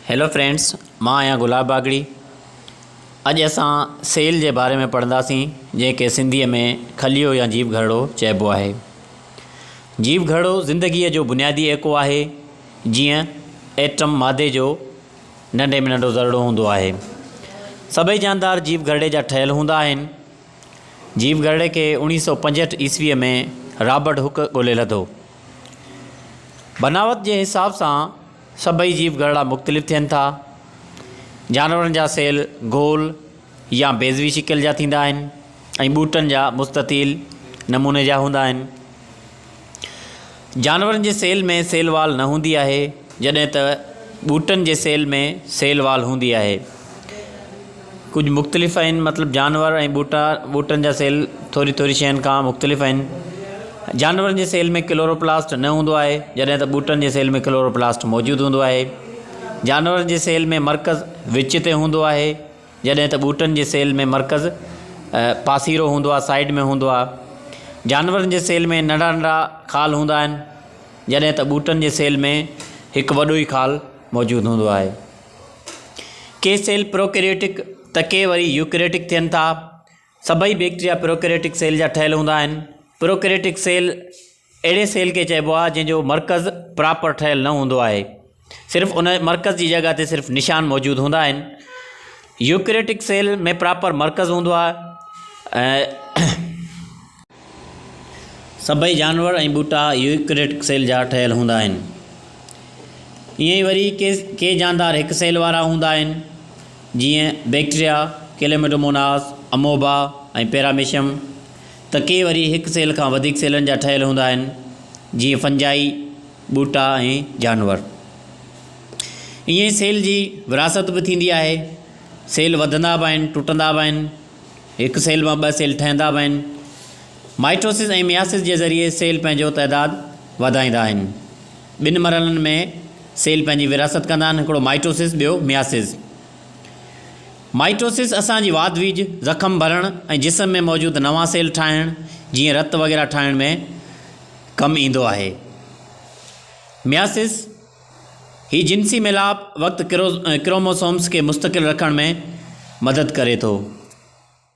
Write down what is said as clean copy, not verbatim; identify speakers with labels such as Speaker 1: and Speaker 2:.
Speaker 1: Hello friends مان آهيان گلاب باگڙي اڄ اسان سيل جي باري ۾ پڙهنداسين جنهن کي سنڌيء ۾ خليو يا جيو گهرڙو چئبو آهي جيو گهرڙو زندگيء جو بنيادي ايڪو آهي جيئن ايٽم مادي جو ننڍي ۾ ننڍو ذرڙو هوندو آهي سڀئي جاندار جيو گهرڙي جا ٺهيل هوندا آهن جيو گهرڙي کي 1965 عيسويء ۾ رابرٽ هڪ ڳولي لڌو بناوت جي حساب سان سڀئي جيو گهرڙا مختلف ٿين ٿا. جانورن جا سيل گول يا بيضوي شڪل جا ٿيندا آهن ۽ ٻوٽن جا مستطيل نموني جا هوندا آهن. جانورن جي سيل ۾ سيل وال نه هوندي آهي، جڏهن ته ٻوٽن جي سيل ۾ سيل وال هوندي آهي. ڪجهه مختلف آهن مطلب جانور ۽ ٻوٽا ٻوٽن جا سيل ٿوري ٿوري شين کان مختلف آهن جانورن جي سيل ۾ ڪلوروپلاسٽ نه هوندو آهي جڏهن ته ٻوٽن جي سيل ۾ ڪلوروپلاسٽ موجود هوندو آهي جانورن جي سيل ۾ مرڪز وچ تي هوندو آهي جڏهن ته ٻوٽن جي سيل ۾ مرڪز پاسيرو هوندو آهي سائيڊ ۾ هوندو آهي جانورن جي سيل ۾ ننڍا ننڍا خال هوندا آهن جڏهن ته ٻوٽن جي سيل ۾ هڪ وڏو ئي خال موجود هوندو آهي ڪي سيل پروڪيريوٽڪ ته ڪي وري يوڪيريوٽڪ ٿين ٿا. سڀئي بيڪٽريا پروڪيريوٽڪ سيل جا ٺهيل هوندا آهن. پروڪيريوٽڪ سيل اهڙي سيل کي چئبو آهي جنهن جو مرڪز پراپر ٺهيل نه هوندو آهي. صرف ان مرڪز جي جڳهه تي صرف نشان موجود هوندا آهن. يوڪيريوٽڪ سيل ۾ پراپر مرڪز هوندو آهي ۽ سڀئي جانور ۽ ٻوٽا يوڪريٽڪ سيل جا ٺهيل هوندا آهن. ائين ئي وري ڪي ڪي جاندار هڪ سيل وارا هوندا آهن، جيئن بيڪٽريا، ڪليمڊوموناس، اموبا ۽ پيراميشم ته ڪي وري هڪ سيل کان وڌيڪ سيلن جا ٺهيل هوندا آهن، جيئن فنجائي، ٻوٽا ۽ جانور. ائين ئي سيل جي ورهاست به ٿيندي آهي. سيل وڌندا به آهن، ٽٽندا به آهن. هڪ سيل مان ٻه سيل ٺهندا به آهن. مائٽوسس ۽ مياسس جي ذريعي سيل پنهنجو تعداد وڌائيندا آهن. ٻن مرحلن ۾ سيل پنهنجي ورهاست ڪندا آهن، هڪڙو مائٽوسس ٻيو مياسس. مائٽوسس اسان جي واڌ ويجهه، زخم ڀرڻ ۽ جسم ۾ موجود نوان سيل ٺاهڻ جيئن رت وغيره ٺاهڻ ۾ ڪم ايندو آهي. مياسس هي جنسي ميلاپ وقت ڪروموسومز کي مستقل رکڻ ۾ مدد ڪري ٿو.